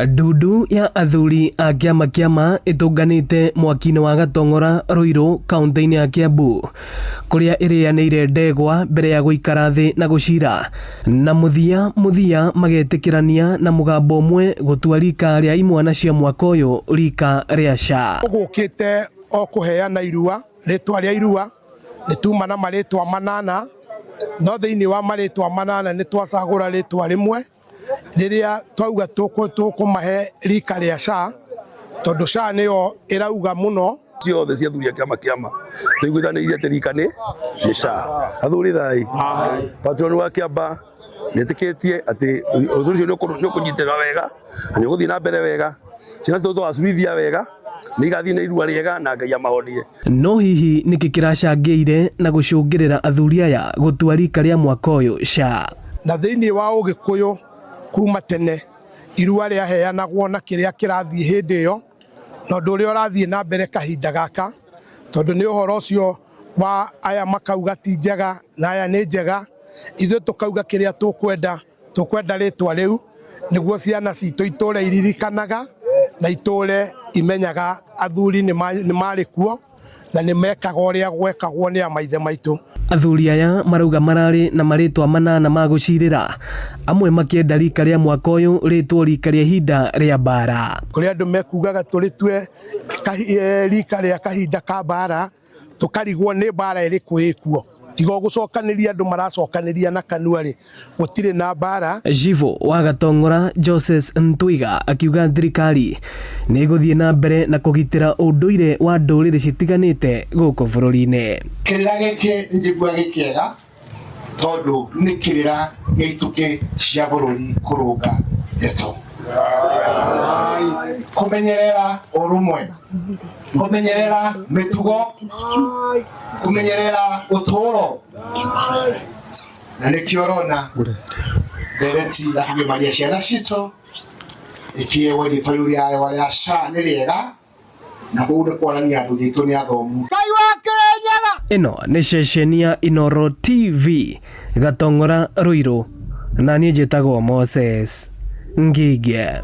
Ndundu ya athuri a kĩama kĩama ĩtũnganĩte mwaki-inĩ wa Gatong'ora Ruiru kaunti-inĩ ya Kiambu kũrĩa ĩrĩanĩire ndegwa mbere ya gũikara thĩ na gũcira na mũthia mũthia magetĩkĩrania na mũgambo ũmwe gũtua rika rĩa imwana cia mwaka ũyũ rika rĩa SHA. Gũkĩte o kũheana irua, rĩtwa rĩa irua nĩ tuma na marĩtwa manana, no thĩinĩ wa marĩtwa manana nĩ twacagũra rĩtwa rĩmwe rĩrĩa twauga tũkũmahe rika rĩa SHA, tondũ SHA nĩyo ĩrauga mũno. Ciothe cia athuri a kĩama kĩama tũiguithanĩirie atĩ rika nĩ SHA. Athuri thai, patron wa kĩamba nĩetĩkĩtie atĩ ũndũ ũcio nĩ ũkũnyitĩrĩra wega na nĩ ũgũthiĩ na mbere wega. Ciana citũ twacurithia wega nĩ igathiĩ na irua rĩega na Ngai amahonie. No hihi nĩkĩ kĩracangĩire na gũcũngĩrĩra athuri aya gũtua rika rĩa mwaka ũyũ SHA? Na thĩinĩ wa Ũgĩkũyũ kuma tene irua rĩaheanagwo na kĩrĩa kĩrathiĩ hĩndĩ ĩyo na ũndũ ũrĩa ũrathiĩ na mbere kahinda gaka, tondũ nĩ ũhoro ũcio wa aya makauga ti njega na aya nĩ njega, ithuĩ tũkauga kĩrĩa tũkwenda, tũkwenda rĩtwa rĩu nĩguo ciana citũ itũre iririkanaga na itũre imenyaga athuri nĩ marĩ kuo na nĩ mekaga ũrĩa gwekagwo nĩ amaithe maitũ. Athuri aya marauga mararĩ na marĩtwa manana ma gũcirĩra, amwe makĩenda rika rĩa mwaka ũyũ rĩtwo rika rĩa ihinda rĩa mbara. Kũrĩ andũ mekugaga tũrĩtue rika rĩa kahinda ka mbara, tũkarigwo nĩ mbara ĩrĩkũ ĩkuo. Tiga gũcokanĩria andũ maracokanĩria na kanua rĩ, gũtirĩ na mbara. Jivũ wa Gatong'ora Joses Ntwiga akiuga thirikari nĩ ĩgũthiĩ na mbere na kũgitĩra ũndũire wa ndũrĩrĩ citiganĩte gũkũ bũrũri-inĩ. Kĩrĩra gĩkĩ nĩ njiguaga gĩ kĩega tondũ nĩ kĩrĩra gĩa itũkĩ cia bũrũri kũrũnga ndeto, kũmenyerera ũrũmwe, kũmenyerera mĩtugo, kũmenyerera ũtũũro, na nĩkĩo ũrona ndereti ya kũgimaria ciana citũ ĩkĩewo rĩtwa rĩu rĩa SHA nĩ rĩega, na kũu nĩ kuonania athuri aitũ nĩ athomu. Ĩno nĩ ceceni ya Inooro TV Gatong'ora Ruiru, na niĩ njĩtagwo Moses Ngige.